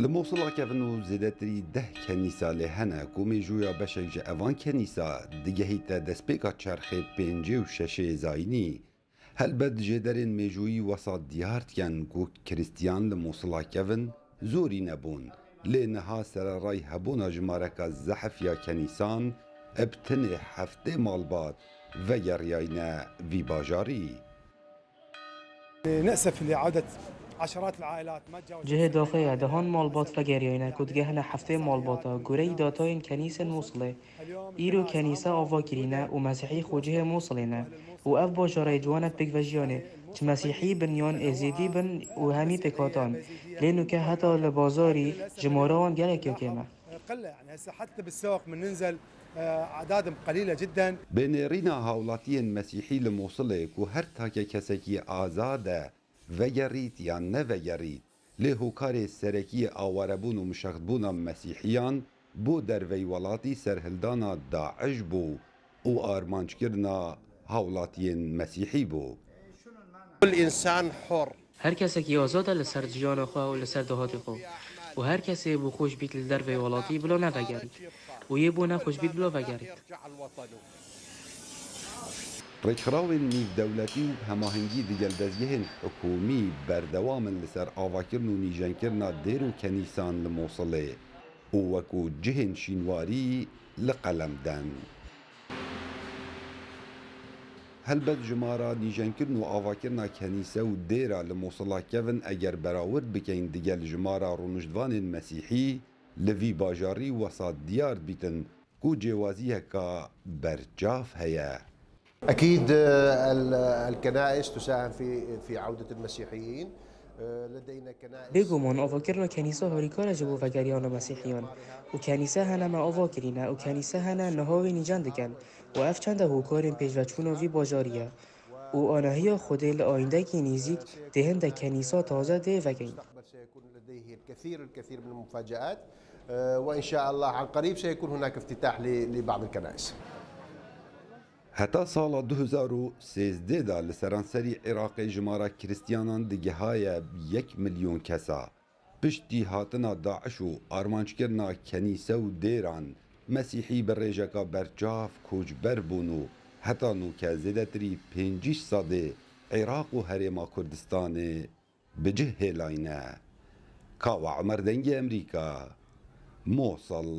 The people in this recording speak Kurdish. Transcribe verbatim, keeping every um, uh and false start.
Li Mosula kevin û zêdetirî deh kenîsa lê hene ku mêjûya beşek ji evan kenîsa digehîte destpêka çerxê pêncê û şeşê zayînî. Helbet jêderên mêjûyî wesa diyar dikin ku Krîstiyan li Mosula kevin zorî nebûn, lê niha sererayî hebûna jimareka zehf ya kenîsan bi tenê heftê malbat vegeriyayne vî bajarî. نأسف لعودة عشرات العائلات ما تجاوز Cihê doxê ye, dehan malbat vegeriyayne ku digehine heftê malbata, goreyî datayên kenîsên Mûsilê. Îro kenîse ava kirîne û mesîhî xwe cihê Mûsilê ne û ev bajarê ciwanek pêk vejiyanê, çi mesîhî bin yan êzîdî bin û hemî pêkhatan. Lê nûke heta li bazarî jimara wan gelek ya kêm e. قلة، يعني هسه حتى بالسوق من ننزل آه، أعدادهم قليلة جدا. Bi nêrîna hawlatiyên mesîhî li Mûsilê ku her take kesekî azad e, vegerît yan nevegerît, lê hokarê serekî awarebûn û mişextbûna mesîhiyan bo derveyî welatî serhildana DAIŞ bû û armanckirina hawlatiyên mesîhî bû. كل إنسان حر. Her kesekî azad e li ser jiyana xwe û li ser dahatê xwe. Û her kesê bo xweş bît li derveyî welatî bila nevegerît. Û yê bo nexweş bît bila vegerît. Rêkxirawên nîvdewletî û bi hemahengî digel dezgehên hikûmî berdewam in li ser avakirin û nîjenkirina dêr û kenîsan li Mûsilê û wekû cihên şînwarî li qelem den. Helbet jimara nîjenkirin û avakirina kenîse û dêra li Mûsila kevin eger berawird bikeyn digel jimara rûniştvanên mesîhî li vî bajarî wesa diyar dibîtin ku cêwaziyeka berçav heye. أكيد آه، ال- الكنائس تساهم في في عودة المسيحيين. آه، لدينا كنائس Bêguman avakirina kenîsa harîkar e ji bo vegeriyana mesîhiyan. Û kenîse hene me ava kirîne û kenîse hene niha wê nîjen dikin. Û ev çende hokarên pêşveçûna vî bajarî ye. Û anahiya Xwedê li ayîndekî nêzîk dê hindek kenîsa taze dê vegeyn. المستقبل سيكون لديه الكثير الكثير من المفاجآت. آه، وإن شاء الله عن قريب سيكون هناك افتتاح ل- لبعض الكنائس. Heta sala du hezar û sêzdeh de li seranserî Iraqê jimara Krîstiyanan digihaye yek milyon kesa. Piştî hatina DAIŞ û armanckirina kenîse û dêran, mesîhî bi rêjeka berçav koçber bûn û heta nûke zêdetirî pêncî sedê Iraq û Herêma Kurdistanê bi cih hêlayne. Kawa Omer, Dengê Emerîka, Mosil.